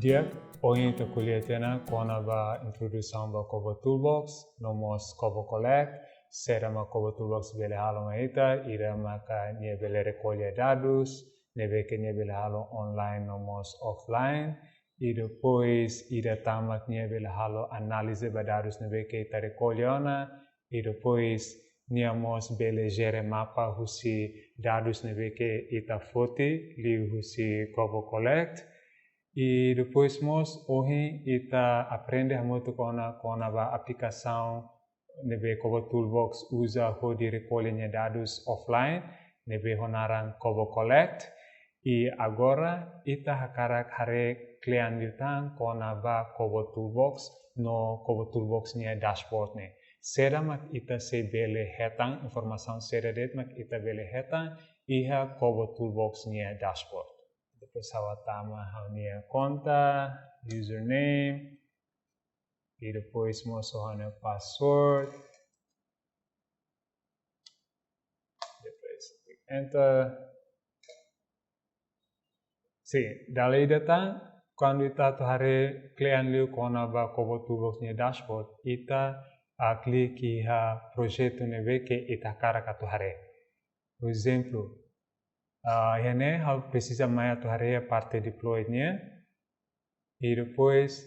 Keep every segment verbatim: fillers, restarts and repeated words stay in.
Ohin ita ko'alia tiha ona kona-ba introdusaun ba Kobo Toolbox, no mós Kobo Collect, saida mak Kobo Toolbox bele halo mai ita, ida maka nia bele rekolla dadus ne'ebé ke nia bele halo online no mós offline, i depois ida tan mak nia bele halo análize ba dadus ne'ebé ke ita rekolla ona, i depois nia mós bele jere mapa husi dadus ne'ebé ke ita foti liuhusi Kobo Collect. I depois mós ohin ita aprende hamutuk ona kona-ba aplikasaun ne'ebé Kobo Toolbox uza hodi rekolla nia dadus offline, ne'ebé ho naran Kobo Collect. I agora ita hakarak haree kle'an liután kona-ba Kobo Toolbox no Kobo Toolbox nia dashboard ne'e. Saida mak ita sei bele hetan, informasaun saida de'it mak ita bele hetan iha Kobo Toolbox nia dashboard. Depois ha'u tama ha'u-nia konta, username, i depois mós ha'u-nia password. Depois enter. Sin, dala ida tan, kuandu ita atu haree kle'an liu kona-ba Kobo Toolbox nia dashboard, ita ah, klik iha projetu ne'ebé ke ita hakarak atu haree. Por ezemplu, ah, iha ne'e ha'u presiza mai atu haree iha parte deploy nian. I depois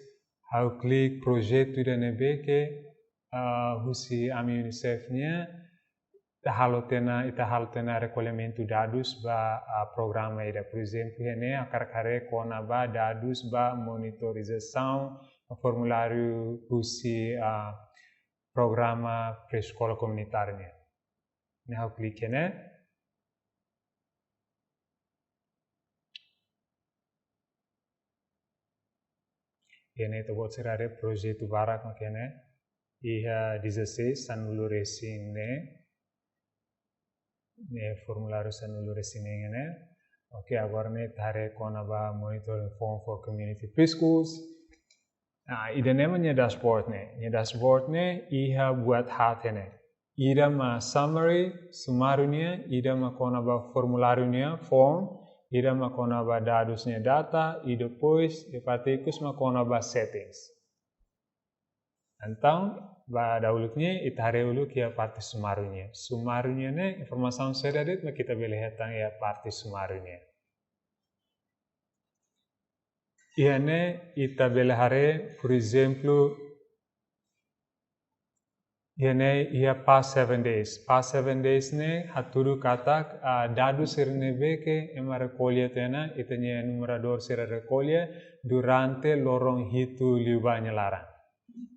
ha'u klik projetu ida ne'ebé ke, ah, husi ami UNICEF nian, ita halo tiha ona, ita halo tiha ona rekollamentu dadus ba, ah, programa ida. Por ezemplu, iha ne'e hakarak haree kona-ba dadus ba monitorizasaun formuláriu husi, ah, programa pré-eskola komunitáriu nian. Ne'e ha'u klik iha ne'e. Iha ne'e ita-boot sira haree projetu barak mak iha ne'e. Iha dezasseis, sanulu-resin-neen. Ne'e formuláriu sanulu-resin-neen ne'e. Oke, agora ne'e ita haree kona-ba monitoring form for community preschools. Ah, ida-ne'e mak nia dashboard ne'e. Nia dashboard ne'e iha buat haat iha ne'e. Ida mak summary, sumáriu nian, ida mak kona-ba formuláriu nian, form, ida mak kona-ba dadus nian, data, i depois iha parte ikus mak kona-ba settings. Entaun, ba dahuluk nian, ita haree uluk iha parte sumáriu nian. Sumáriu nian ne'e, informasaun saida de'it mak ita bele hetan iha parte sumáriu nian. Iha ne'e ita bele haree, por ezemplu, iha ne'e iha past seven days. Past seven days ne'e hatudu katak, ah, dadus sira ne'ebé ke ema rekolla tiha ona, ita-nia numeradór sira rekolla durante loron hitu liubá nia laran.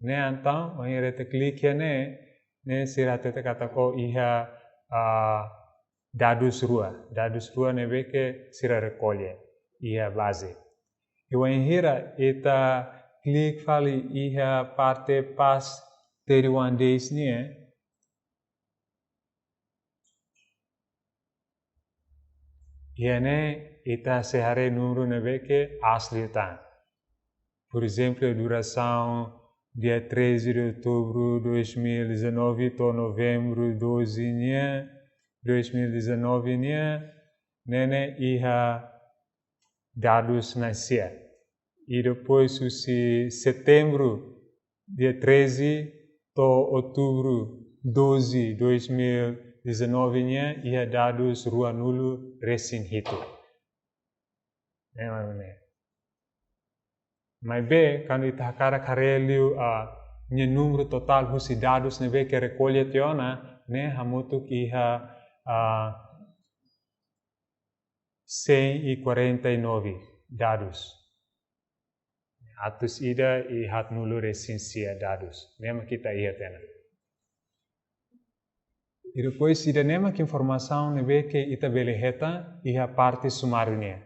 Ne'e entaun, wainhira ita klik iha ne'e, ne'e sira hatete katak iha, ah, dadus rua, dadus rua ne'ebé ke sira rekolla iha baze. I wainhira ita klik fali iha parte past thirty-one days nian, iha ne'e ita sei haree númeru ne'ebé ke aas liután. Por ezemplu, durasaun dia treze de outubro dois mil e dezanove to'o novembro doze nian, dois mil e dezanove nian, ne'e ne'e iha dadus na'in-sia. I depois husi setembru, dia treze, to'o outubro doze, dois mil e dezanove nian, iha dadus ruanulu-resin-hitu. Ne'e mak ne'e. Maibé, kuandu ita hakarak haree liu, ah, nia númeru totál husi dadus ne'ebé ke rekolla tiha ona, ne'e hamutuk iha, ah, cem e quarenta e nove dadus. Atus ida i haatnulu-resin-sia dadus. Ne'e mak ita iha tiha ona. I depois ida-ne'e mak informasaun ne'ebé ke ita bele hetan iha parte sumáriu nian.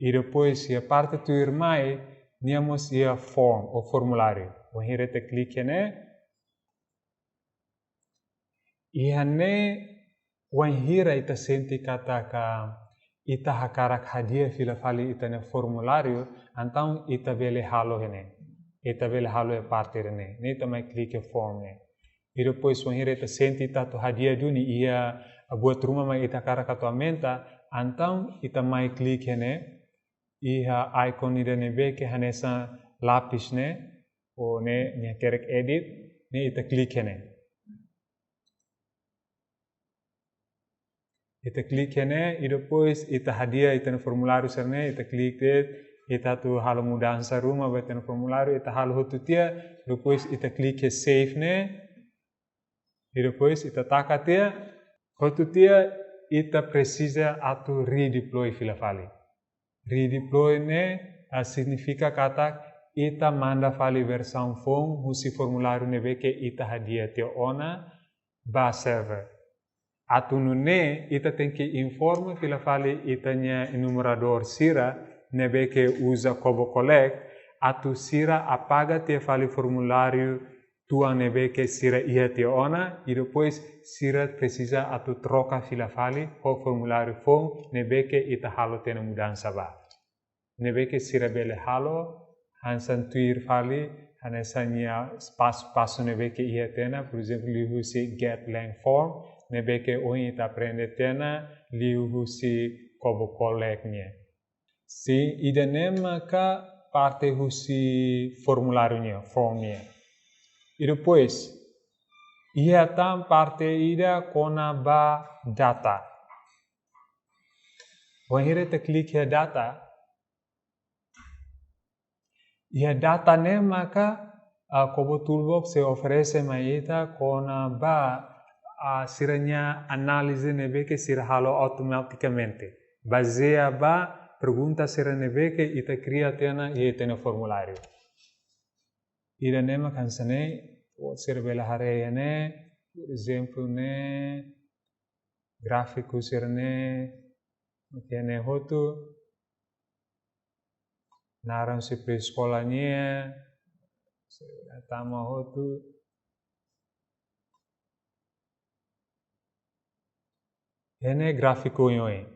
I depois iha parte tuirmai, nia mós iha form ou formuláriu. Wainhira ita klik iha ne'e, iha ne'e wainhira ita sente katak ita hakarak hadi'a fila fali ita-nia formuláriu, entaun ita bele halo iha ne'e. Ita bele halo iha parte ida-ne'e. Ne'e ita mai klik iha form ne'e. I depois wainhira ita sente ita atu hadi'a duni iha buat ruma mak ita hakarak atu aumenta, entaun ita mai klik iha ne'e. iha icon ida ne'ebé ke hanesan lapis ne'e, ou ne'e nia hakerek edit, ne'e ita klik iha ne'e. Ita klik iha ne'e, i depois ita hadi'a ita-nia formuláriu sira-ne'e, ita klik de'it, ita atu halo mudansa ruma ba ita-nia formuláriu, ita halo hotu tiha, depois ita klik iha save ne'e, i depois ita taka tiha, hotu tiha ita presiza atu redeploy fila fali. Redeploy ne'e, ah, signifika katak ita manda fali versaun foun husi formuláriu ne'ebé ke ita hadi'a tiha ona ba server. Atu nune'e ita tenke informa fila fali ita-nia enumeradór sira ne'ebé ke uza Kobo Collect, atu sira apaga tiha fali formuláriu tuan ne'ebé ke sira iha tiha ona, i depois sira presiza atu troka fila fali ho formuláriu foun ne'ebé ke ita halo tiha ona mudansa ba. Ne'ebé ke sira bele halo, hanesan tuir fali, hanesan nia pasu-pasu ne'ebé ke iha tiha ona, por ezemplu, liuhusi get lang form, ne'ebé ke ohin ita aprende tiha ona, liuhusi Kobo Collect nian. Sin, ida-ne'e maka parte husi formuláriu nian, form nian. I depois, iha tan parte ida kona-ba data. Wainhira ita klik iha data, iha data ne'e maka, ah, Kobo Toolbox sei oferese mai ita kona-ba, ah, sira-nia análize ne'ebé ke sira halo automatikamente. Bazeia ba pergunta sira ne'ebé ke ita kria tiha ona iha ita-nia formuláriu. Ida-ne'e maka hanesan ne'e, sira bele haree iha ne'e, por ezemplu ne'e, gráfiku sira-ne'e, oke, ne'e hotu, naran husi pré-eskola nian, sira tama hotu. Iha ne'e gráfiku oioin.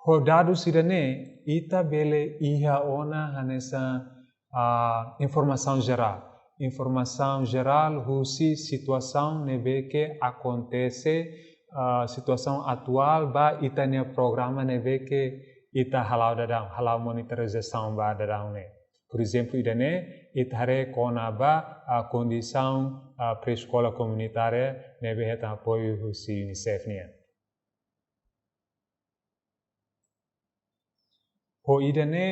Ho dadus ida-ne'e, ita bele iha ona hanesan, ah, informasaun jerál. Informasaun jerál husi situasaun ne'ebé ke akontese, ah, situasaun atuál ba ita-nia programa ne'ebé ke ita hala'o daudaun, hala'o monitorizasaun ba daudaun ne'e. Por ezemplu, ida-ne'e, ita haree kona-ba, ah, kondisaun, ah, pré-eskola komunitária ne'ebé hetan apoiu husi UNICEF nian. Ho ida-ne'e,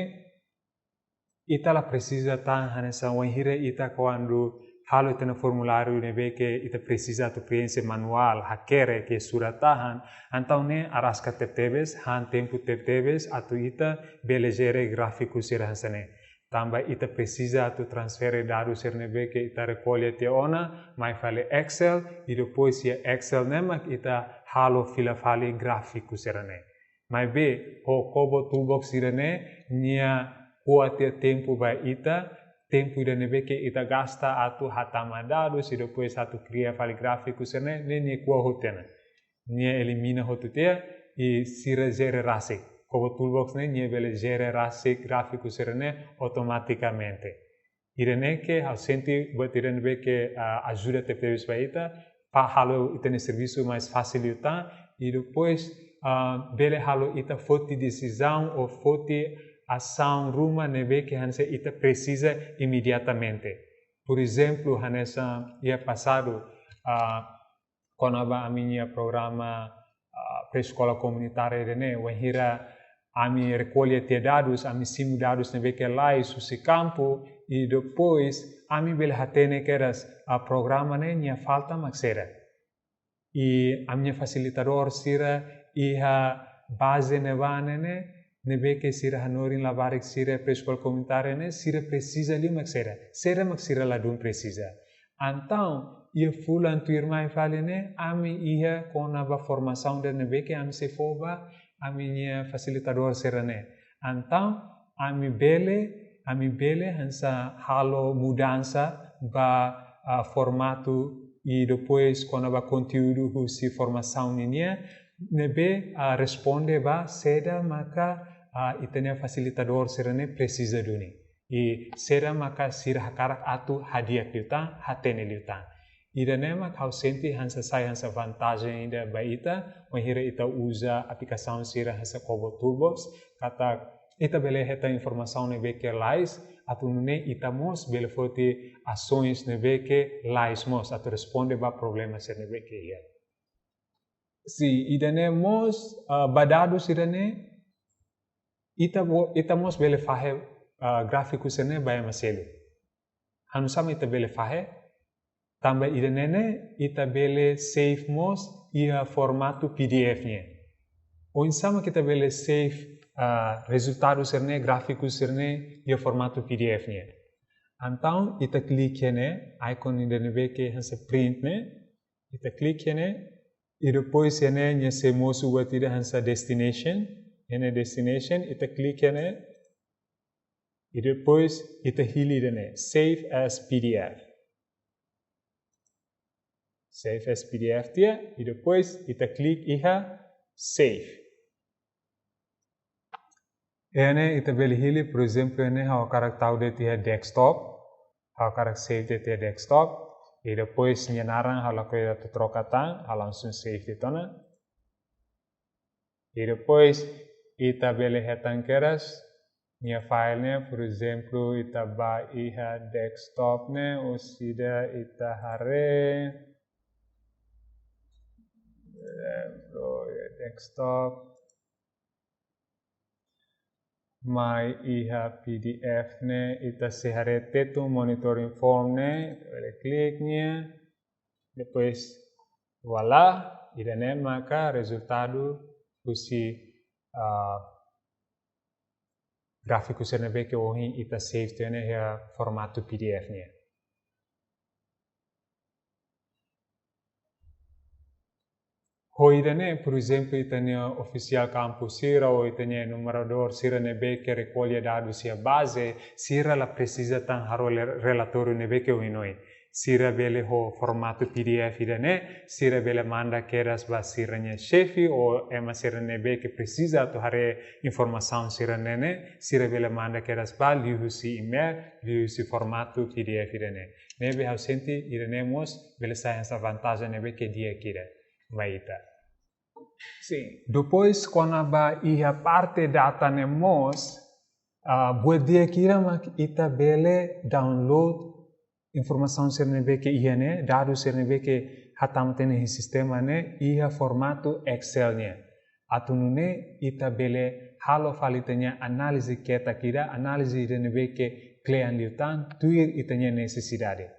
ita la presiza tan hanesan wainhira ita kuandu halo ita-nia formuláriu ne'ebé ke ita presiza atu preenxe manuál, hakerek iha surat-tahan, entaun ne'e araska tebetebes, han tempu tebetebes atu ita bele jere gráfiku sira hanesan ne'e. Tanba ita presiza atu transfere dadus sira ne'ebé ke ita rekolla tiha ona mai fali Excel, i depois iha Excel ne'e mak ita halo fila fali gráfiku sira-ne'e. Maibé, ho Kobo Toolbox ida-ne'e, nia ko'a tiha tempu ba ita, tempu ida ne'ebé ke ita gasta atu hatama dadus, i depois atu kria fali gráfiku sira-ne'e, ne'e nia ko'a hotu tiha ona. Nia elimina hotu tiha, i sira jere rasik. Kobo Toolbox ne'e, nia bele jere rasik gráfiku sira-ne'e automatikamente. Ida-ne'e ke ha'u sente buat ida ne'ebé ke, ah, ajuda tebetebes ba ita, para halo ita-nia servisu mais fásil liután, i depois, ah, bele halo ita foti desizaun ou foti asaun ruma ne'ebé ke hanesan ita presiza imediatamente. Por ezemplu, hanesan iha pasadu, ah, kona-ba ami-nia programa, ah, pré-eskola komunitária ida-ne'e, wainhira ami rekolla tiha dadus, ami simu dadus ne'ebé ke lais husi kampu, i depois ami bele hatene kedas, ah, programa ne'e nia falta mak saida. I ami-nia fasilitadór sira iha baze ne'ebá ne'e, ne'ebé ke sira hanorin labarik sira pré-eskola komunitária ne'e, sira presiza liu mak saida. Saida mak sira ladún presiza. Entaun, iha fulan tuirmai fali ne'e, ami iha kona-ba formasaun ida ne'ebé ke ami sei fó ba ami-nia fasilitadór sira-ne'e. Entaun, ami bele, ami bele hanesan halo mudansa ba, ah, formatu i depois kona-ba konteúdu husi formasaun ninian, ne'ebé, ah, responde ba saida maka, ah, ita-nia fasilitadór sira-ne'e presiza duni. I saida maka sira hakarak atu hadi'a liután, hatene liután. Ida-ne'e mak ha'u sente hanesan sai hanesan vantajen ida ba ita, wainhira ita uza aplikasaun sira hanesan KoBo Toolbox, katak ita bele hetan informasaun ne'ebé ke lalais, atu nune'e ita mós bele foti asaun ne'ebé ke lalais mós, atu responde ba problema sira ne'ebé ke iha. Sin, ida-ne'e mós, ah, ba dadus ida-ne'e, ita bo-, ita mós bele fahe, ah, gráfiku sira-ne'e ba ema seluk. Hanusá mak ita bele fahe, tanba ida-ne'e ne'e, ita bele save mós iha formatu P D F nian. Oinsá mak ita bele save, ah, rezultadu sira-ne'e, gráfiku sira-ne'e, iha formatu P D F nian. Entaun, ita klik iha ne'e, icon ida ne'ebé ke hanesan print ne'e, ita klik iha ne'e, i depois iha ne'e nia sei mosu buat ida hanesan destination, iha ne'e destination, ita klik iha ne'e, i depois ita hili ida-ne'e, save as P D F. Save as P D F tiha, i depois ita klik iha save. Iha ne'e ita bele hili, por ezemplu, iha ne'e ha'u hakarak tau de'it iha desktop, ha'u hakarak save de'it iha desktop, i depois nia naran ha'u lakohi atu troka tan, ha'u langsung save de'it ona. I depois ita bele hetan kedas nia file ne'e, por ezemplu, ita bá iha desktop ne'e, orsida ita haree, por ezemplu, iha desktop, mai iha P D F ne'e, ita sei haree Tetun monitoring form ne'e, ita bele klik nia, depois, voilà, ida-ne'e maka rezultadu husi, ah, gráfiku sira ne'ebé ke ohin ita save tiha ne'e iha formatu P D F nian. Ho ida-ne'e, por ezemplu, ita-nia ofisiál kampu sira ou ita-nia enumeradór sira ne'ebé ke rekolla dadus iha baze, sira la presiza tan halo re-, relatóriu ne'ebé ke oin-oin. Sira bele ho formatu P D F ida-ne'e, sira bele manda kedas ba sira-nia xefe ou ema sira ne'ebé ke presiza atu haree informasaun sira-ne'e ne'e, sira bele manda kedas ba liuhusi email, liuhusi formatu P D F ida-ne'e. Ne'ebé ha'u sente ida-ne'e mós bele sai hanesan vantajen ne'ebé ke di'ak ida ba ita. Sin. Depois, kona-ba iha parte data ne'e mós, ah, buat di'ak ida mak ita bele download informasaun sira ne'ebé ke iha ne'e, dadus sira ne'ebé ke hatama tiha ne'e iha sistema ne'e, iha formatu Excel nian. Atu nune'e ita bele halo fali ita-nia análize ketak ida, análize ida ne'ebé ke kle'an liután, tuir ita-nia nesesidade.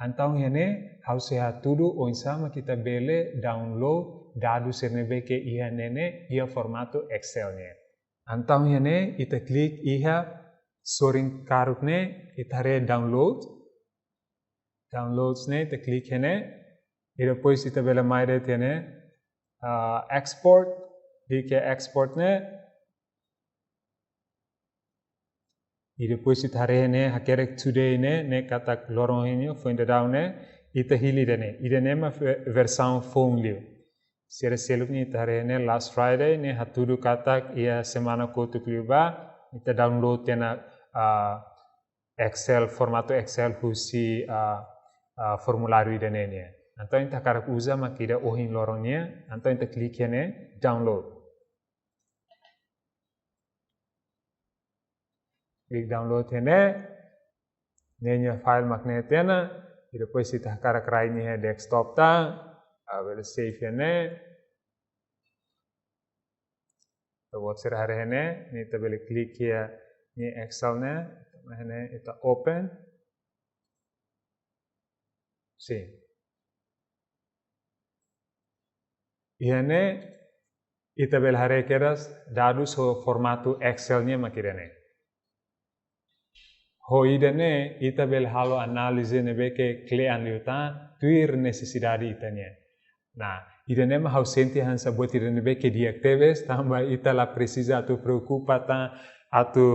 Entaun iha ne'e, ha'u sei hatudu oinsá mak ita bele download dadus sira ne'ebé ke iha ne'e ne'e, iha formatu Excel nian. Entaun iha ne'e, ita klik iha sorin karuk ne'e, ita haree download. Downloads ne'e, ita klik iha ne'e. I depois ita bele mai de'it iha ne'e, ah, export, klik iha export ne'e. I depois ita haree ne'e, hakerek today ne'e, ne'e katak loron ohin nian, foin daudaun ne'e, ita hili ida-ne'e. Ida-ne'e mak ve-, versaun foun liu. Sira seluk ne'e ita haree ne'e last Friday ne'e hatudu katak iha semana kotuk liubá, ita download tiha ona, ah, Excel, formatu Excel husi, ah, ah, formuláriu ida-ne'e nian. Entaun ita hakarak uza mak ida ohin loron nian, entaun ita klik iha ne'e download. Klik download iha ne'e, ne'e nia file mak ne'e tiha ona, i depois ita hakarak rai nia iha desktop tan, ah, bele save iha ne'e. Ita-boot sira haree iha ne'e, ne'e ita bele klik iha nia Excel ne'e, ita mai iha ne'e, ita open. Sin. Iha ne'e, ita bele haree kedas dadus ho formatu Excel nian mak ida-ne'e. Ho ida-ne'e, ita bele halo análize ne'ebé ke kle'an liután, tuir nesesidade ita nian. Nah, ida-ne'e mak ha'u sente hanesan buat ida ne'ebé ke di'ak tebes, tanba ita la presiza atu preokupa tan atu,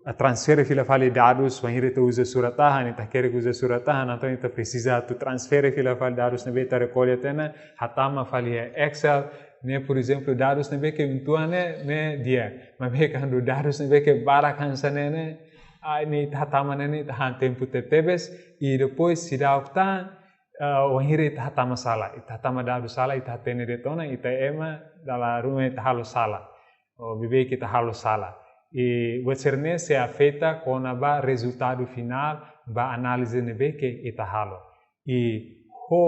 ah, transfere fila fali dadus, wainhira ita uza surat tahan, ita hakerek uza surat tahan, entaun ita presiza atu transfere fila fali dadus ne'ebé ita rekolla tiha ona, hatama fali iha Excel, ne'e, por ezemplu, dadus ne'ebé ke uitoan ne'e, ne'e di'ak. Maibé kuandu dadus ne'ebé ke barak hanesan ne'e ne'e, ah, ne'e ita hatama ne'e ne'e, ita han tempu tebetebes, i depois seidauk tan, ah, wainhira ita hatama sala, ita hatama dadus sala, ita hatene de'it ona, ita ema dala ruma ita halo sala. Ou beibeik ita halo sala. I buat sira-ne'e sei afeta kona-ba rezultadu finál ba análize ne'ebé ke ita halo. I ho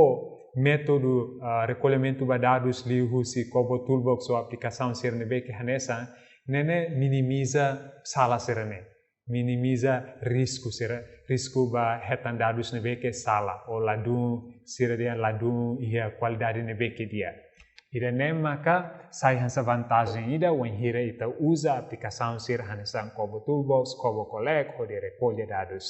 métodu, ah, rekollimentu ba dadus liuhusi Kobo Toolbox ou aplikasaun sira ne'ebé ke hanesan, ne'e ne'e minimiza sala sira-ne'e. Minimiza risku sira, risku ba hetan dadus ne'ebé ke sala, ou ladún sira dehan ladún iha kualidade ne'ebé ke di'ak. Ida-ne'e maka sai hanesan vantajen ida wainhira ita uza aplikasaun sira hanesan Kobo Toolbox, Kobo Collect, hodi rekolla dadus.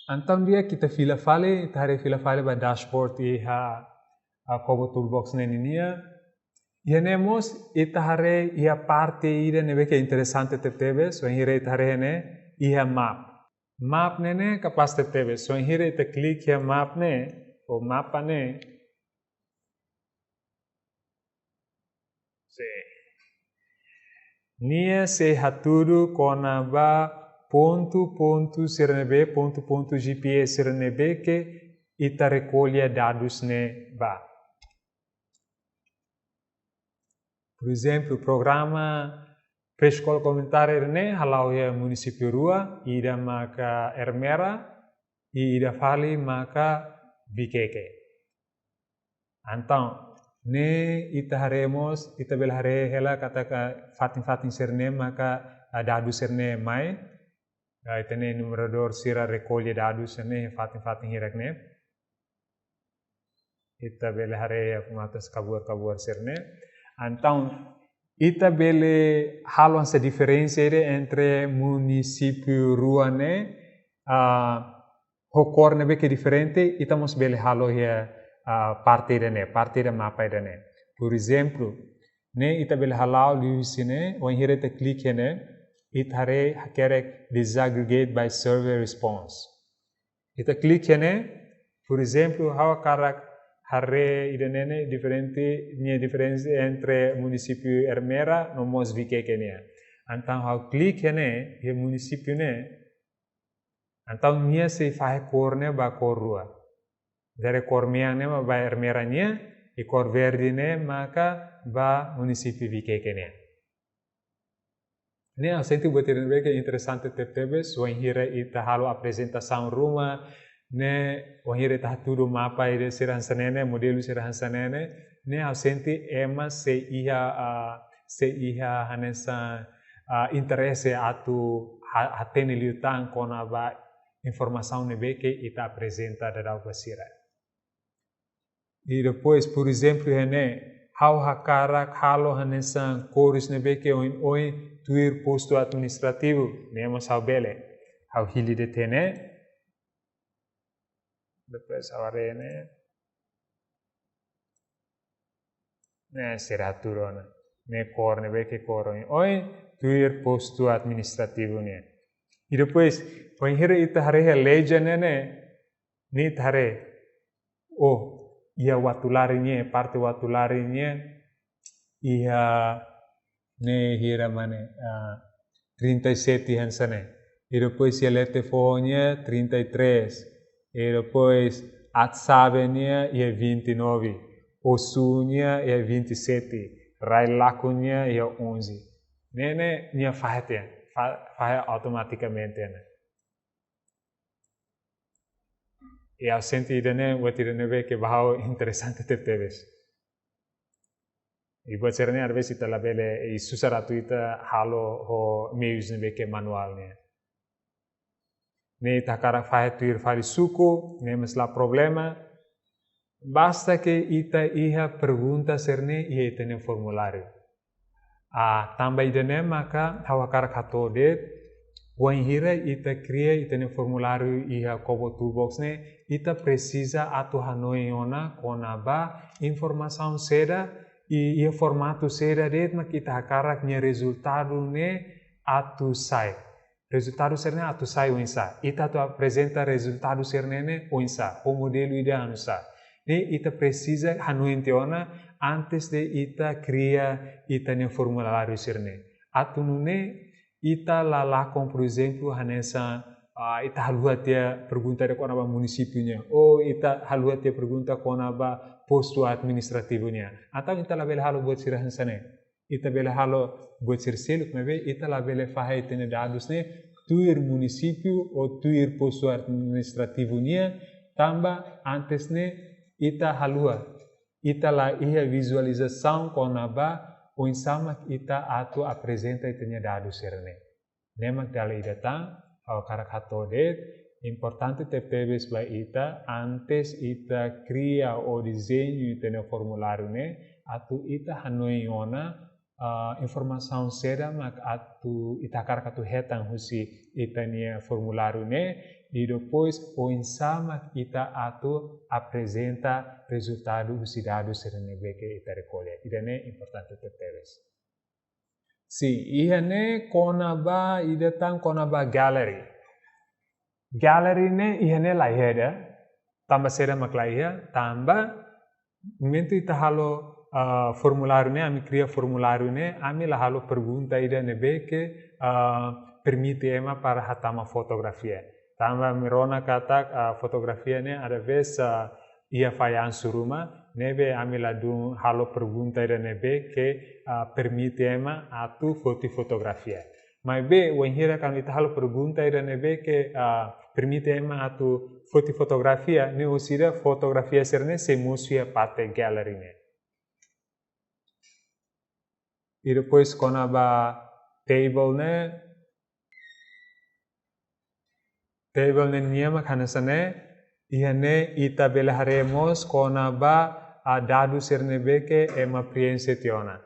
Entaun di'ak, ita fila fali, ita haree fila fali ba dashboard iha, ah, Kobo Toolbox ne'e ninia. Iha ne'e mós ita haree iha parte ida ne'ebé ke interesante tebetebes, wainhira ita haree ne'e iha map. Map ne'e ne'e kapás tebetebes, wainhira ita klik iha map ne'e, ou mapa ne'e. Sei. Nia sei hatudu kona-ba pontu-pontu sira ne'ebé, pontu-pontu G P S sira ne'ebé ke ita rekolla dadus ne'e ba. Por ezemplu, programa pré-eskola komunitária ne'e hala'o iha munisípiu rua, ida maka Ermera, i ida fali maka Viqueque. Entaun, ne'e ita haree mós, ita bele haree hela katak fatin-fatin sira-ne'e maka, ah, dadus sira-ne'e mai. Ah, ita-nia enumeradór sira rekolla dadus sira-ne'e fatin-fatin hirak ne'e. Ita bele haree iha matas kabuar-kabuar sira-ne'e. Entaun, ita bele halo hanesan diferensa ida entre munisípiu rua ne'e, ah, ho kór ne'ebé ke diferente, ita mós bele halo iha, ah, parte ida-ne'e, parte ida mapa ida-ne'e. Por ezemplu, ne'e ita bele hala'o liuhusi ne'e, wainhira ita klik iha ne'e, ita haree hakerek disaggregate by survey response. Ita klik iha ne'e, por ezemplu, ha'u hakarak haree ida-ne'e ne'e diferente, nia diferensa entre munisípiu Ermera no mós Viqueque nian. Entaun ha'u klik iha ne'e, iha munisípiu ne'e, entaun nia sei fahe kór ne'e ba kór rua. Dari kór mean ne'e mak ba Ermera nian, i kór verde ne'e maka ba munisípiu Viqueque nian. Ne'e ha'u sente buat ida ne'ebé ke interesante tebetebes, wainhira ita halo aprezentasaun ruma, ne'e wainhira ita hatudu mapa ida sira hanesan ne'e ne'e, modelu sira hanesan ne'e ne'e, ne'e ha'u sente ema sei iha, ah, sei iha hanesan, ah, interese atu ha-, hatene liután kona-ba informasaun ne'ebé ke ita aprezenta daudaun ba sira. I depois, por ezemplu, iha ne'e, ha'u hakarak halo hanesan kór ne'ebé ke oin-oin tuir postu administrativu, ne'e mós ha'u bele. Ha'u hili de'it iha ne'e. Depois ha'u haree ne'e. Ne'e sira hatudu ona. Ne'e kór ne'ebé ke kór oin-oin tuir postu administrativu nian. I depois, wainhira ita haree iha ledger ne'e ne'e, ne'e ita haree. Oh, iha Uatulari nian, parte Uatulari nian, iha ne'e hira mak ne'e, ah, trinta e sete hanesan ne'e. I depois iha Letefoho nian trinta e três. I depois Atsabe nian iha vinte e nove. Ossu nian iha vinte e sete. Railaco nian iha onze. Ne'e ne'e nia fahe tiha, fa-, fahe automatikamente ne'e. I ha'u sente ida-ne'e, buat ida ne'ebé ke ba ha'u interesante tebetebes. I buat sira-ne'e, às vezes, ita labele, i susar atu ita halo ho meius ne'ebé ke manuál nian. Ne'e ita hakarak fahe tuir fali suku, ne'e mós la problema. Basta ke ita iha pergunta sira-ne'e iha ita-nia formuláriu. Ah, tanba ida-ne'e maka ha'u hakarak hato'o de'it, wainhira ita kria ita-nia formuláriu iha Kobo Toolbox ne'e, ita presiza atu hanoin ona kona-ba informasaun saida, i, iha formatu saida de'it mak ita hakarak nia rezultadu ne'e atu sai. Rezultadu sira-ne'e atu sai oinsá. Ita atu aprezenta rezultadu sira-ne'e ne'e oinsá. Ho modelu ida oinsá. Ne'e ita presiza hanoin tiha ona antes de ita kria ita-nia formuláriu sira-ne'e. Atu nune'e ita la lakon, por ezemplu, hanesan ah, ita haluha tiha pergunta ida kona-ba munisípiu nian, ou ita haluha tiha pergunta kona-ba postu administrativu nian. Entaun ita labele halo buat sira hanesan ne'e. Ita bele halo buat sira seluk, maibé ita labele fahe ita-nia dadus ne'e tuir munisípiu ou tuir postu administrativu nian, tanba antes ne'e ita haluha, ita la iha vizualizasaun kona-ba oinsá mak ita atu aprezenta ita-nia dadus sira-ne'e. Ne'e mak dala ida tan, ha'u hakarak hato'o de'it, importante tebetebes ba ita, antes ita kria ou dezeñu ita-nia formuláriu ne'e, atu ita hanoin ona, ah, informasaun saida mak atu ita hakarak atu hetan husi ita-nia formuláriu ne'e, i depois oinsá mak ita atu aprezenta rezultadu husi dadus sira ne'ebé ke ita rekolla. Ida-ne'e importante tebetebes. Sin, iha ne'e kona-ba, ida tan kona-ba gallery. Gallery ne'e iha ne'e la iha ida, tanba saida mak la iha, tanba momentu ita halo, ah, formuláriu ne'e, ami kria formuláriu ne'e, ami la halo pergunta ida ne'ebé ke, ah, permite ema para hatama fotografia. Tanba ami rona katak, ah, fotografia ne'e às vezes, ah, iha fallansu ruma, ne'ebé ami ladún halo pergunta ida ne'ebé ke, ah, permite ema atu foti fotografia. Maibé, wainhira kuandu ita halo pergunta ida ne'ebé ke, ah, permite ema atu foti fotografia, ne'e orsida fotografia sira-ne'e sei mosu iha parte gallery ne'e. I depois kona-ba table ne'e, table ne'e nia mak hanesan ne'e, iha ne'e ita bele haree mós kona-ba, ah, dadus sira ne'ebé ke ema preenxe tiha ona.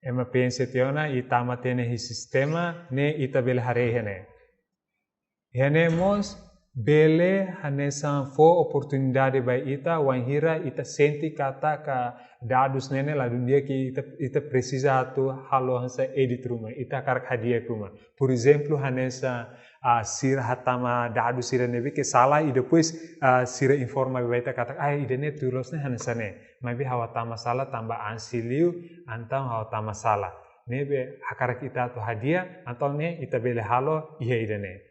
Ema preenxe tiha ona i tama tiha ona iha sistema, ne'e ita bele haree iha ne'e. Iha ne'e mós bele hanesan fó oportunidade ba ita, wainhira ita sente katak dadus ne'e ne'e ladún di'ak, ita, ita presiza atu halo hanesan edit ruma, ita hakarak hadi'a ruma. Por ezemplu, hanesan, ah, sira hatama dadus sira ne'ebé ke sala i depois, ah, sira informa ba ita katak, ah, ida-ne'e tuir loos ne'e hanesan ne'e. Maibé ha'u hatama sala tanba ansi liu, entaun ha'u hatama sala. Ne'ebé hakarak ita atu hadi'a, entaun ne'e ita bele halo iha ida-ne'e.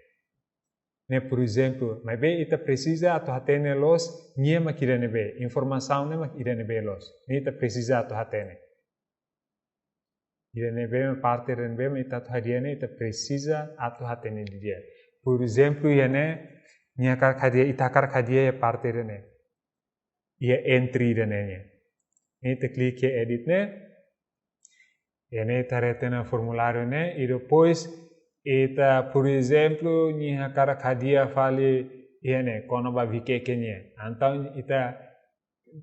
Ne'e, por ezemplu, maibé ita presiza atu hatene loos nia mak ida ne'ebé, informasaun ne'e mak ida ne'ebé loos. Ne'e ita presiza atu hatene. Ida ne'ebé mak parte ida ne'ebé mak ita atu hadi'a ne'e, ita presiza atu hatene didi'ak. Por ezemplu, iha ne'e, nia hakarak hadi'a, ita hakarak hadi'a iha parte ida-ne'e. Iha entry ida-ne'e nian. Ne'e ita klik iha edit ne'e. Iha ne'e ita haree tiha ona formuláriu ne'e. I depois ita, por ezemplu, nia hakarak hadi'a fali iha ne'e, kona-ba Viqueque nian. Entaun ita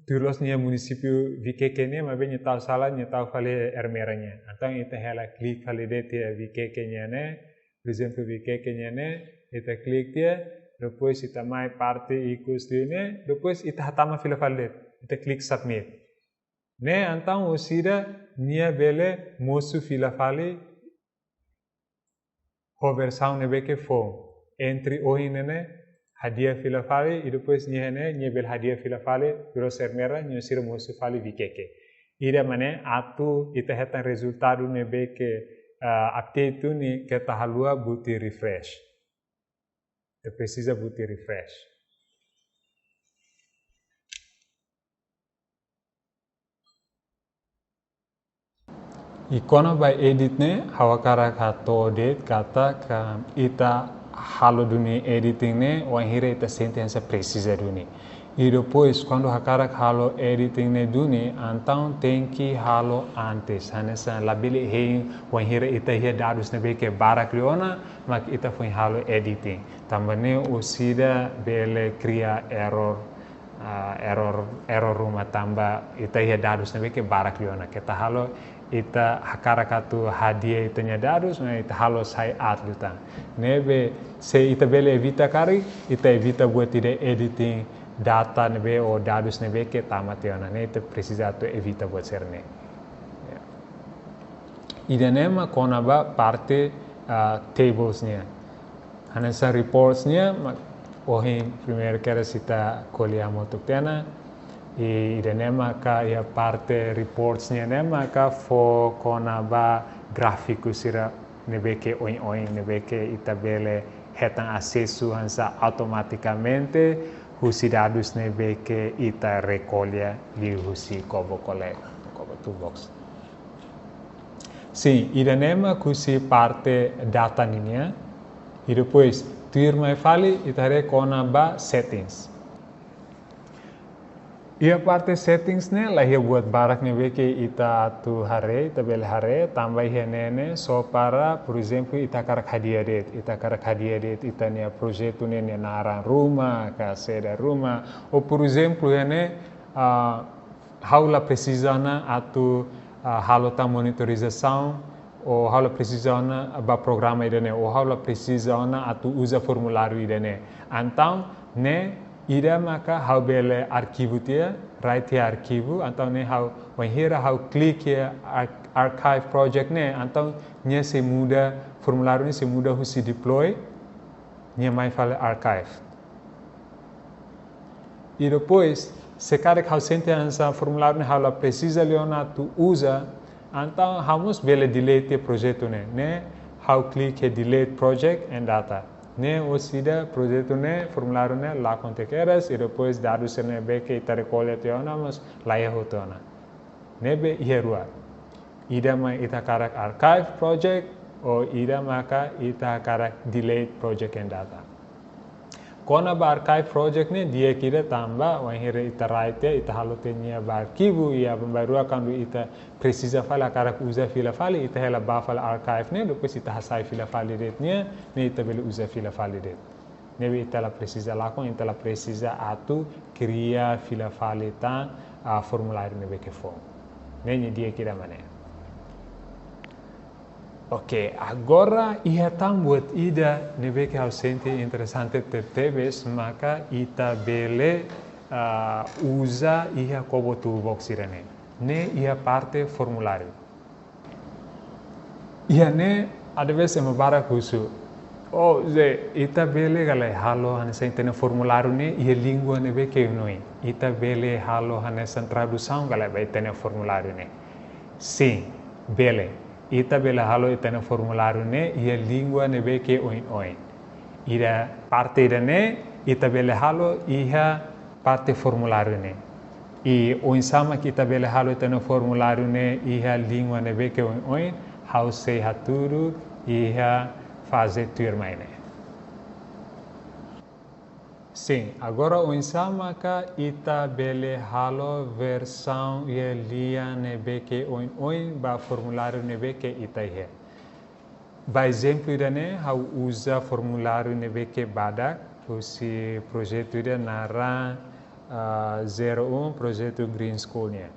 tuir loos nia munisípiu Viqueque nian, maibé nia tau sala, nia tau fali Ermera nian. Entaun ita hela klik fali de'it iha Viqueque nian ne'e, por ezemplu, Viqueque nian ne'e, ita klik tiha, depois ita mai parte ikus liu ne'e, depois ita hatama fila fali de'it, ita klik submit. Ne'e entaun orsida nia bele mosu fila fali ho versaun ne'ebé ke foun. Entry ohin ne'e ne'e, hadi'a fila fali, i depois nia ne'e, nia bele hadi'a fila fali, tuir loos Ermera, nia sira mosu fali Viqueque. Ida mak ne'e atu ita hetan rezultadu ne'ebé ke, ah, update duni, keta haluha buti refresh. Ita presiza buti refresh. I kona-ba edit ne'e, ha'u hakarak hato'o de'it katak ita halo duni editing ne'e, wainhira ita sente hanesan presiza duni. I depois, kuandu hakarak halo editing ne'e duni, entaun tenke halo antes. Hanesan labele hein wainhira ita iha dadus ne'ebé ke barak liu ona, mak ita foin halo editing. Tanba ne'e orsida bele kria error, ah, error, error ruma tanba ita iha dadus ne'ebé ke barak liu ona. Keta halo ita hakarak atu hadi'a ita-nia dadus, maibé ita halo sai aat liután. Ne'ebé se ita bele evita karik, ita evita buat ida editing data ne'ebé ou dadus ne'ebé ke tama tiha ona. Ne'e ita presiza atu evita buat sira-ne'e. Ya. Ida-ne'e mak kona-ba parte, ah, tables nian. Hanesan reports nian, mak ohin primeira kedas ita ko'alia hamutuk tiha ona. I ida-ne'e maka iha parte reports nian ne'e maka fó kona-ba gráfiku sira ne'ebé ke oin-oin, ne'ebé ke ita bele hetan asesu hanesan automatikamente husi dadus ne'ebé ke ita rekolla liuhusi Kobo Collect, Kobo Toolbox. Sin, ida-ne'e mak husi parte data ninian. I depois, tuirmai fali, ita haree kona-ba settings. Iha parte settings ne'e, la iha buat barak ne'ebé ke ita atu haree, ita bele haree, tanba iha ne'e ne'e só para, por ezemplu, ita hakarak hadi'a de'it, ita hakarak hadi'a de'it ita-nia projetu ne'e nia naran ruma, ka saida ruma, ou, por ezemplu, iha ne'e, ah, ha'u la presiza ona atu, ah, halo tan monitorizasaun, ou ha'u la presiza ona ba programa ida-ne'e, ou ha'u la presiza ona atu uza formuláriu ida-ne'e. Entaun, ne'e ida maka ha'u bele arkivu tiha, rai tiha arkivu, entaun ne'e ha'u, wainhira ha'u klik iha ar-, archive project ne'e, entaun nia sei muda, formuláriu ne'e sei muda husi deploy, nia mai fali archive. I depois, se karik ha'u sente hanesan formuláriu ne'e ha'u la presiza liu ona atu uza, entaun ha'u mós bele delete projetu ne'e. Ne'e ha'u klik iha delete project and data. Ne'e orsida projetu ne'e, formuláriu ne'e lakon tiha kedas, i depois dadus ne'ebé ke ita rekolla tiha ona mós la iha hotu ona. Ne'ebé iha rua. Ida mak ita hakarak archive project, ou ida maka ita hakarak delete project and data. Kona-ba archive project ne'e di'ak ida tanba, wainhira ita rai tiha, ita halo tiha nia ba arkivu, i aban-bainrua kuandu ita presiza fali hakarak uza fila fali, ita hela ba fali archive ne'e, depois ita hasai fila fali de'it nia, ne'e ita bele uza fila fali de'it. Ne'ebé ita la presiza lakon, ita la presiza atu kria fila fali tan, ah, formuláriu ne'ebé ke foun. Ne'e nia di'ak ida mak ne'e. Oke, agora iha tan buat ida ne'ebé ke ha'u sente interesante tebetebes, maka ita bele, ah, uza iha Kobo Toolbox ida-ne'e. Ne'e iha parte formuláriu. Iha ne'e, às vezes ema barak husu: "Oh, Zé, ita bele ka lae halo hanesan ita-nia formuláriu ne'e iha língua ne'ebé ke oin-oin? Ita bele halo hanesan tradusaun ka lae ba ita-nia formuláriu ne'e?" Sin, bele. Ita bele halo ita-nia formuláriu ne'e iha língua ne'ebé ke oin-oin. Ida parte ida-ne'e, ita bele halo iha parte formuláriu ne'e. I oinsá mak ita bele halo ita-nia formuláriu ne'e iha língua ne'ebé ke oin-oin, ha'u sei hatudu iha faze tuirmai ne'e. Sin, agora oinsá maka ita bele halo versaun iha lian ne'ebé ke oin-oin ba formuláriu ne'ebé ke ita iha. Ba ezemplu ida-ne'e, ha'u uza formuláriu ne'ebé ke badak, husi projetu ida naran, ah, zero um, projetu Green School nian.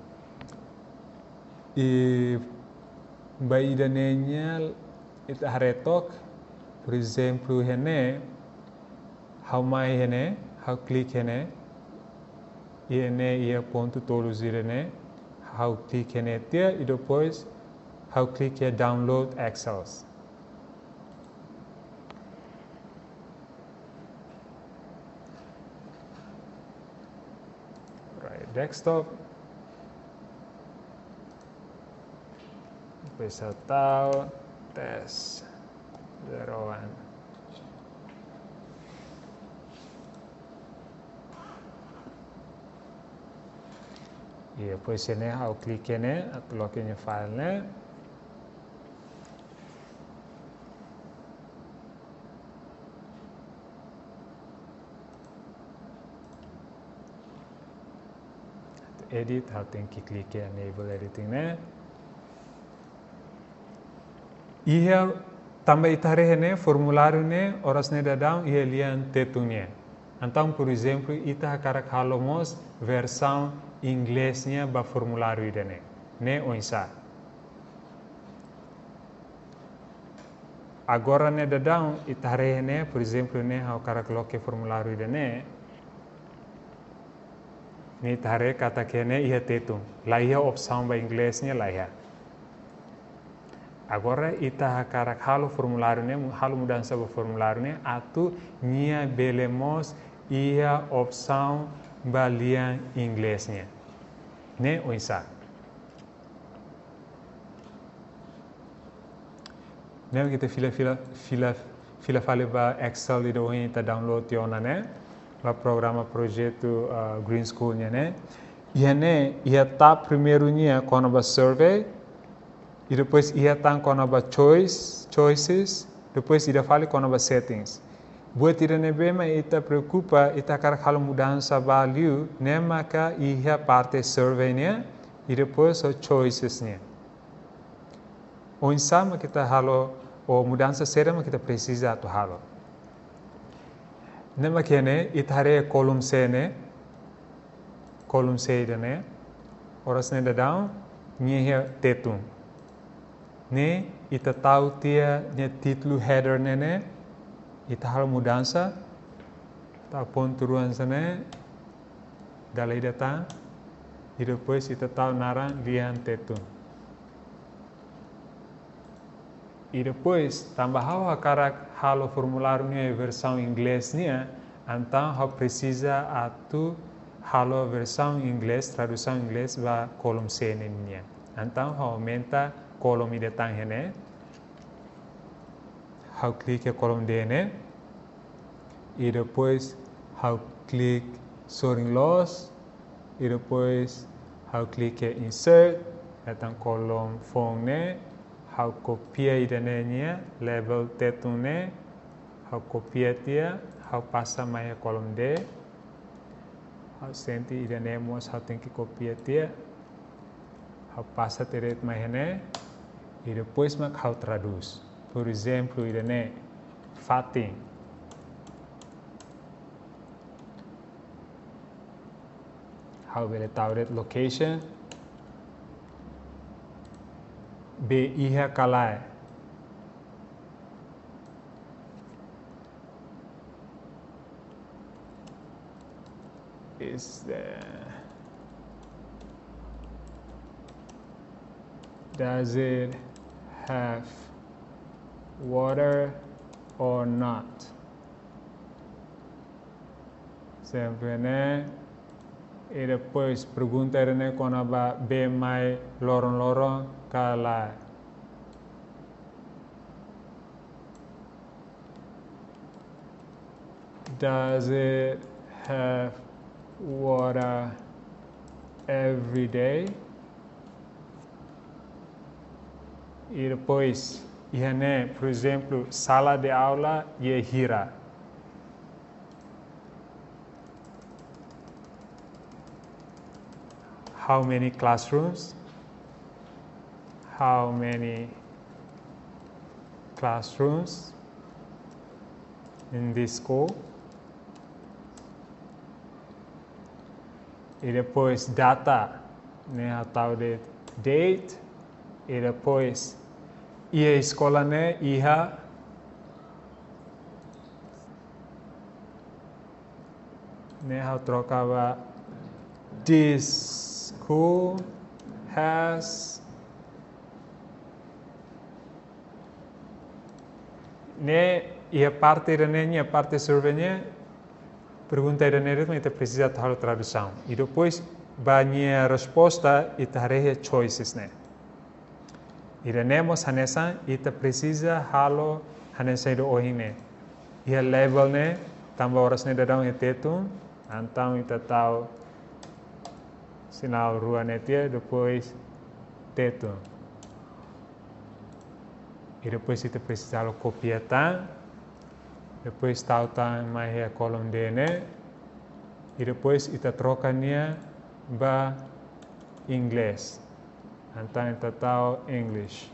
I ba ida-ne'e nian, ita haree took, por ezemplu, iha ne'e, ha'u mai iha ne'e, ha'u klik iha ne'e, iha ne'e iha pontu tolu sira-ne'e, ha'u klik iha ne'e tiha, i depois ha'u klik iha download Excel. Right, desktop. Depois ha'u tau test zero one. I depois iha ne'e ha'u klik iha ne'e, atu loke nia file ne'e. Edit, ha'u tenke klik iha enable editing ne'e. Iha, tanba ita haree ne'e, formuláriu ne'e, oras ne'e daudaun iha lian Tetun nian. Entaun, por ezemplu, ita hakarak halo mós versaun Inglés nian ba formuláriu ida-ne'e. Ne'e oinsá? Agora ne'e daudaun, ita haree ne'e, por ezemplu, ne'e ha'u hakarak loke formuláriu ida-ne'e. Ne'e ita haree katak iha ne'e iha Tetun. La iha opsaun ba Inglés nian, la iha. Agora ita hakarak halo formuláriu ne'e, halo mudansa ba formuláriu ne'e, atu nia bele mós iha opsaun ba lian Inglés nian. Ne'e oinsá? Ne'e ita fila, fila, fila, fila fali ba Excel ida ohin ita download tiha ona ne'e, ba programa projetu, ah, Green School nian ne'e. Iha ne'e, iha tab primeiru nian kona-ba survey, i depois iha tan kona-ba choice, choices, depois ida fali kona-ba settings. Buat ida ne'ebé mak ita preokupa, ita hakarak halo mudansa ba liu, ne'e maka iha parte survey nian, i depois ho choices nian. Oinsá mak ita halo, ou mudansa saida mak ita presiza atu halo. Ne'e mak iha ne'e, ita haree kolom C ne'e, kolom C ida ne'e, oras ne'e daudaun, nia iha tetun. Ne'e, ita tau tiha nia títulu header ne'e ne'e, ita halo mudansa, tau pontu rua hanesan ne'e, dala ida tan, i depois ita tau naran lian tetun. I depois, tanba ha'u hakarak halo formuláriu ne'e versaun inglés nian, entaun ha'u presiza atu halo versaun inglés, tradusaun inglés ba kolom C ne'e nian. Entaun ha'u aumenta kolom ida tan iha ne'e. Ha'u klik iha kolom D ne'e. I depois ha'u klik sorting loss. I depois ha'u klik iha insert, hetan kolom foun ne'e, ha'u kopia ida ne'e nia label tetun ne'e, ha'u kopia tiha, ha'u pasa mai iha kolom D. Ha'u sente ida ne'e mós ha'u tenke kopia tiha. Ha'u pasa tiha de'it mai iha ne'e, i depois mak ha'u tradús. Por ezemplu, ida ne'e, fatin. Ha'u bele tau de'it location. Be iha ka lae. Is there, does it have water or not? Sempre ne'e. I depois pergunta ida ne'e kona-ba bee mai loron-loron ka lae. Does it have water every day? I depois, iha ne'e, por ezemplu, sala de aula iha hira. How many classrooms? How many classrooms in this school? I depois data, ne'e ha'u tau de'it date, i depois iha eskola ne'e iha, ne'e ha'u troka ba this school has, ne'e iha parte ida ne'e, iha parte survey ne'e, pergunta ida ne'e de'it mak ita presiza atu halo tradusaun. I depois ba nia resposta ita haree iha choices ne'e. Ida ne'e mós hanesan ita presiza halo hanesan ida ohin ne'e. Iha label ne'e, tanba oras ne'e daudaun iha tetun, entaun ita tau sinál rua ne'e tiha, depois tetun. I depois ita presiza halo kopia tan. Depois tau tan mai iha kolom D ne'e. I depois ita troka nia ba inglés. Entaun ita tau English.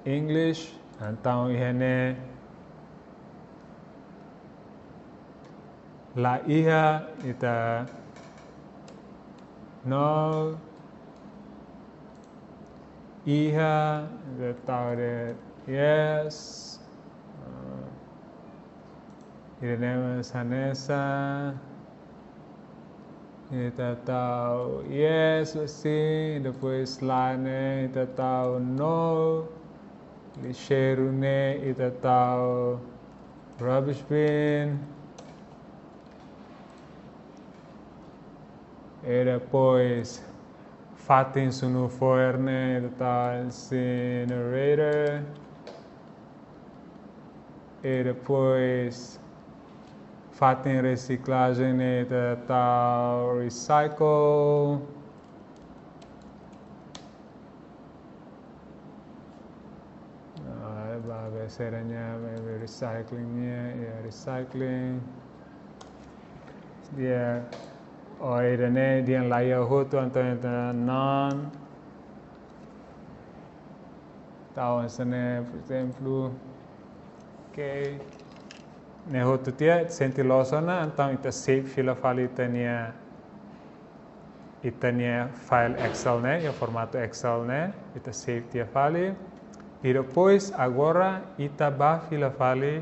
English, entaun iha ne'e la iha, ita no iha, ita tau de'it yes. Ah, ida ne'e mós hanesan. Ita tau yes, sin, depois la ne'e, ita tau no. Lixeiru ne'e, ita tau rubbish bin. I depois fatin sunu fo'er ne'e, ita tau incinerator. E depois, fatin resiklajen ne'e ita tau recycle. Ah, ba be seranya, be recycling nian, ya, recycling. Di'ak, oh, ida-ne'e dehan laiha hotu, entaun ita none. Tau hanesan ne'e, por ezemplu. Oke. Ne'e hotu tiha, sente loos ona, entaun ita save fila fali ita-nia, ita-nia file Excel ne'e, iha formatu Excel ne'e, ita save tiha fali. I depois, agora, ita ba fila fali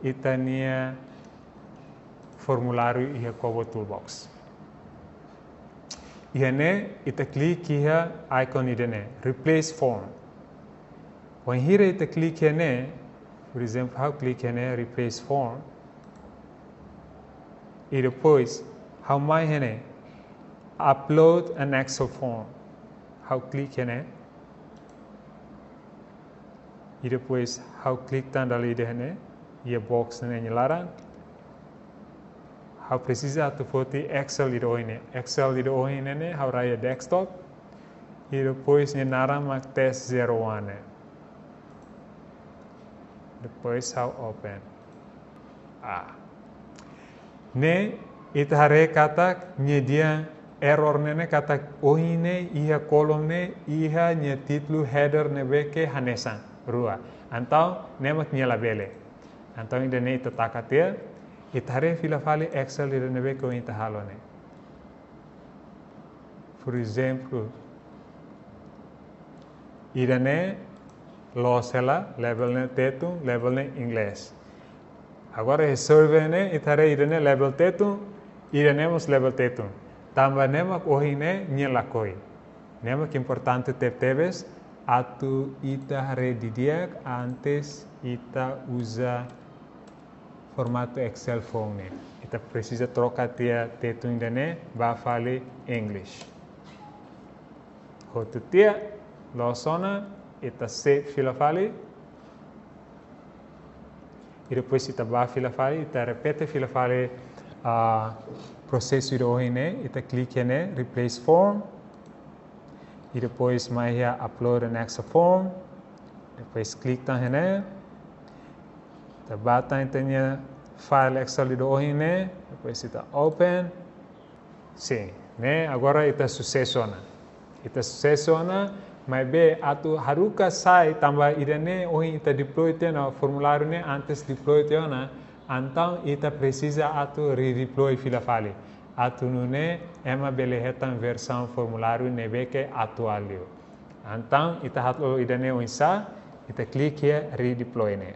ita-nia formuláriu iha Kobo Toolbox. Iha ne'e, ita klik iha icon ida-ne'e, replace form. Wainhira ita klik iha ne'e, por ezemplu, ha'u klik iha ne'e, replace form. I depois, ha'u mai iha ne'e, upload an Excel form. Ha'u klik iha ne'e. I depois, ha'u klik tan dala ida iha ne'e, iha box ne'e nia laran. Ha'u presiza atu foti Excel ida ohin ne'e. Excel ida ohin ne'e, ha'u rai iha desktop. I depois, nia naran mak test zero one ne'e. Depois, ha'u open. Ah. Ne'e, ita haree katak, nia dehan error ne'e ne'e katak ohin ne'e iha kolom ne'e, iha nia títulu header ne'ebé ke hanesan, rua. Entaun, ne'e mak nia labele. Entaun, ida-ne'e ita taka tiha, ita haree fila fali Excel ida ne'ebé ke ohin ita halo ne'e. Por ezemplu, ida-ne'e loos hela, level ne'e Tetun, level ne'e Inglés. Agora, iha survey ne'e, ita haree ida-ne'e level Tetun, ida-ne'e mós level Tetun. Tanba ne'e mak ohin ne'e nia lakohi. Ne'e mak importante tebetebes, atu ita haree didi'ak antes ita uza formatu Excel foun ne'e. Ita presiza troka tiha Tetun ida-ne'e ba fali English. Hotu tiha, loos ona, ita save fila fali. I depois ita ba fila fali, ita repete fila fali, ah, prosesu ida ohin ne'e, ita klik iha ne'e, replace form. I depois mai iha upload an Excel form. Depois klik tan iha ne'e. Ita ba tan ita-nia file Excel ida ohin ne'e. Depois ita open. Sin, ne'e agora ita susesu ona. Ita susesu ona, maibé atu haruka sai tanba ida-ne'e ohin ita deploy tiha ona formuláriu ne'e antes deploy tiha ona, entaun ita presiza atu redeploy fila fali. Atu nune'e ema bele hetan versaun formuláriu ne'ebé ke atuál liu. Entaun ita halo ida-ne'e oinsá, ita klik iha redeploy ne'e.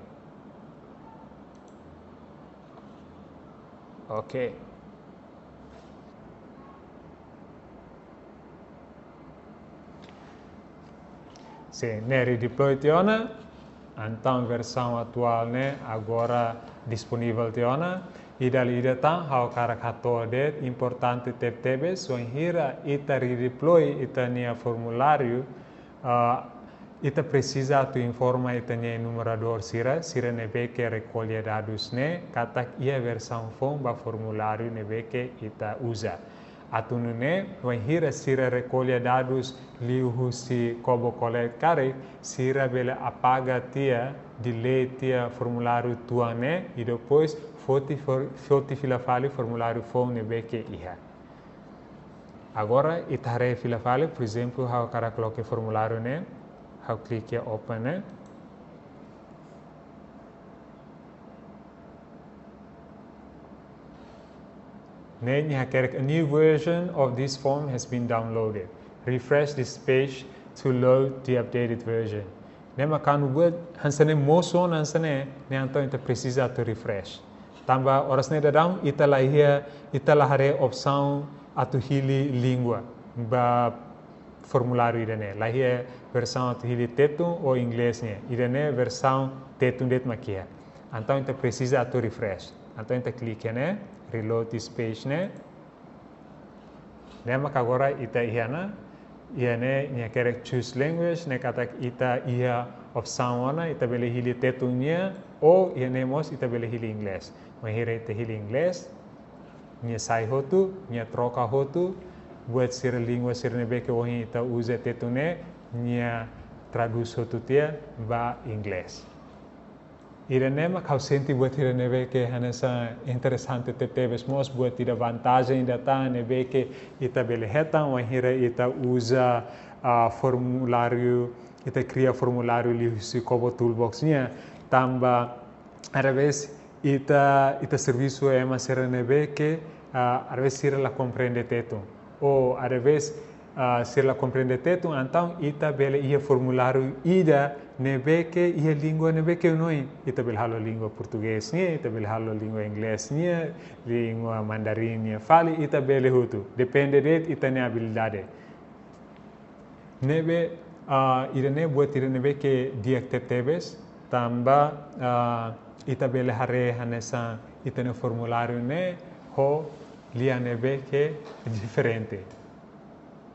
Oke. Sin, ne'e redeploy tiha ona, entaun versaun atuál ne'e agora disponivel tiha ona. I dala ida tan, ha'u hakarak hato'o de'it, importante tebetebes, wainhira ita redeploy ita-nia formuláriu, ah, ita presiza atu informa ita-nia enumeradór sira, sira ne'ebé ke rekolla dadus ne'e, katak iha versaun foun ba formuláriu ne'ebé ke ita uza. Atu nune'e, wainhira sira rekolla dadus liuhusi Kobo Collect karik, sira bele apaga tiha, delete tiha formuláriu tuan ne'e, i depois foti for-, foti fila fali formuláriu foun ne'ebé ke iha. Agora, ita haree fila fali, por ezemplu, ha'u hakarak loke formuláriu ne'e, ha'u klik iha open ne'e. Ne'e nia hakerek, "A new version of this form has been downloaded. Refresh this page to load the updated version." Ne'e mak kuandu buat hanesan ne'e mosu ona hanesan ne'e, ne'e entaun ita presiza atu refresh. Tanba oras ne'e daudaun ita la iha, ita la haree opsaun atu hili língua ba formuláriu ida-ne'e. La iha versaun atu hili Tetun ou Inglés nian. Ida-ne'e versaun Tetun de'it mak iha. Entaun ita presiza atu refresh. Entaun ita klik iha ne'e, reload this page ne'e. Ne'e mak agora ita iha ona, iha ne'e nia hakerek choose language, ne'e katak ita iha opsaun ona, ita bele hili Tetun nian, ou iha ne'e mós ita bele hili Inglés. Wainhira ita hili Inglés, nia sai hotu, nia troka hotu, buat sira, língua sira ne'ebé ke ohin ita uza Tetun ne'e, nia tradús hotu tiha ba Inglés. Ida-ne'e mak ha'u sente buat ida ne'ebé ke hanesan interesante tebetebes, mós buat ida vantajen ida tan ne'ebé ke ita bele hetan wainhira ita uza, ah, formuláriu, ita kria formuláriu liuhusi Kobo Toolbox nian, tanba às vezes ita, ita servisu ho ema sira ne'ebé ke, ah, às vezes sira la komprende Tetun. Ou às vezes, ah, sira la komprende Tetun, entaun ita bele iha formuláriu ida ne'ebé ke iha língua ne'ebé ke oioin. Ita bele halo língua Portugés nian, ita bele halo língua Inglés nian, língua Mandarin nian fali, ita bele hotu. Depende de'it ita-nia abilidade. Ne'ebé, ah, ida-ne'e buat ida ne'ebé ke di'ak tebetebes, tanba, ah, ita bele haree hanesan ita-nia formuláriu ne'e ho lian ne'ebé ke diferente.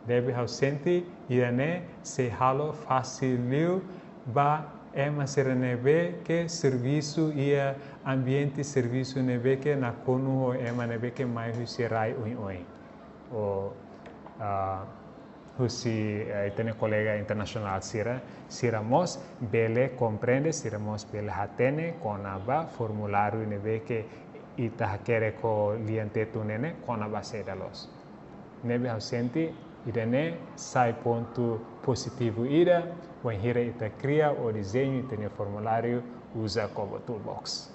Ne'ebé ha'u sente ida-ne'e sei halo fasil liu ba ema sira ne'ebé ke servisu iha ambiente servisu ne'ebé ke nakonu ho ema ne'ebé ke mai husi rai oioin. Ou, ah, husi, eh, ita-nia kolega internasionál sira, sira mós bele komprende, sira mós bele hatene kona-ba formuláriu ne'ebé ke ita hakerek ho lian Tetun ne'e, kona-ba saida loos. Ne'ebé ha'u sente ida-ne'e sai pontu pozitivu ida, wainhira ita kria ou dezeña ita-nia formuláriu uza Kobo Toolbox.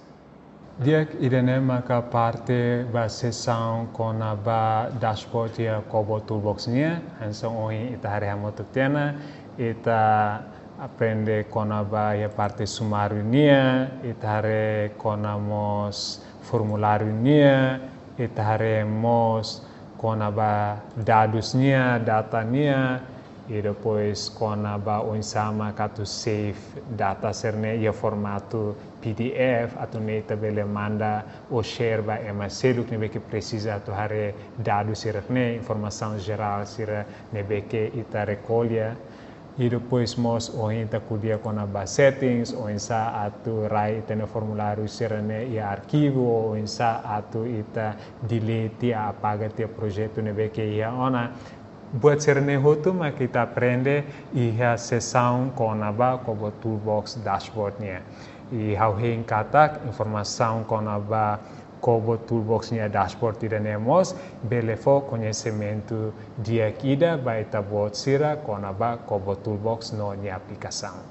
Di'ak, ida-ne'e maka parte ba sesaun kona-ba dashboard iha Kobo Toolbox nian. Hanesan ohin ita haree hamutuk tiha ona, ita aprende kona-ba iha parte sumáriu nian, ita haree kona mós formuláriu nian, ita haree mós kona-ba dadus nian, data nian, i depois kona-ba oinsá mak atu save data sira-ne'e iha formatu P D F, atu nune'e ita bele manda ou share ba ema seluk ne'ebé ke presiza atu haree dadus sira-ne'e, informasaun jerál sira ne'ebé ke ita rekolla. I depois mós ohin ita ko'alia kona-ba settings, oinsá atu rai ita-nia formuláriu sira-ne'e iha arkivu, oinsá atu ita delete, apaga tiha projetu ne'ebé ke iha ona. Buat sira-ne'e hotu mak ita aprende iha sesaun kona-ba Kobo Toolbox dashboard nian. I ha'u hein katak informasaun kona-ba Kobo Toolbox nia dashboard ida-ne'e mós bele fó koñesimentu di'ak ida ba ita-boot sira kona-ba Kobo Toolbox no nia aplikasaun.